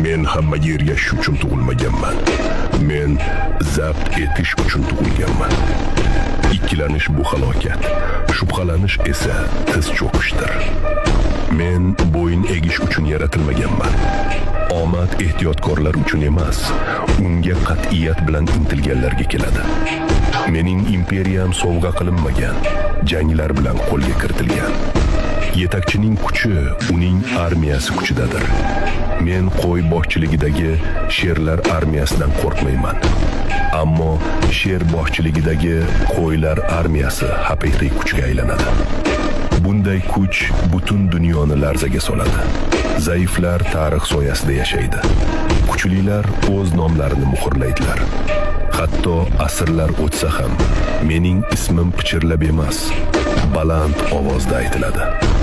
Men hammaga ergashish uchun tug'ilmaganman. Men zabt etish uchun tug'ilganman. Ikkilanish bu halokat, shubhalanish esa tiz cho'kishdir. Men bo'yin egish uchun yaratilmaganman. Omad ehtiyotkorlar uchun emas, unga qat'iyat bilan intilganlarga keladi. Mening imperiyam sovg'a qilinmagan, janglar bilan qo'lga kiritilgan. Yetakchining kuchi uning armiyasi kuchidadir. Men qo'y boshchiligidagi sherlar armiyasidan qo'rqmayman. Ammo sher boshchiligidagi qo'ylar armiyasi haqiqiy kuchga aylanadi. Bunday kuch butun dunyoni larzaga soladi. Zaiflar tarix soyasida yashaydi. Kuchlilar o'z nomlarini muhrlaydilar. Hatto asrlar o'tsa ham mening ismim pichirlab emas, baland ovozda aytiladi.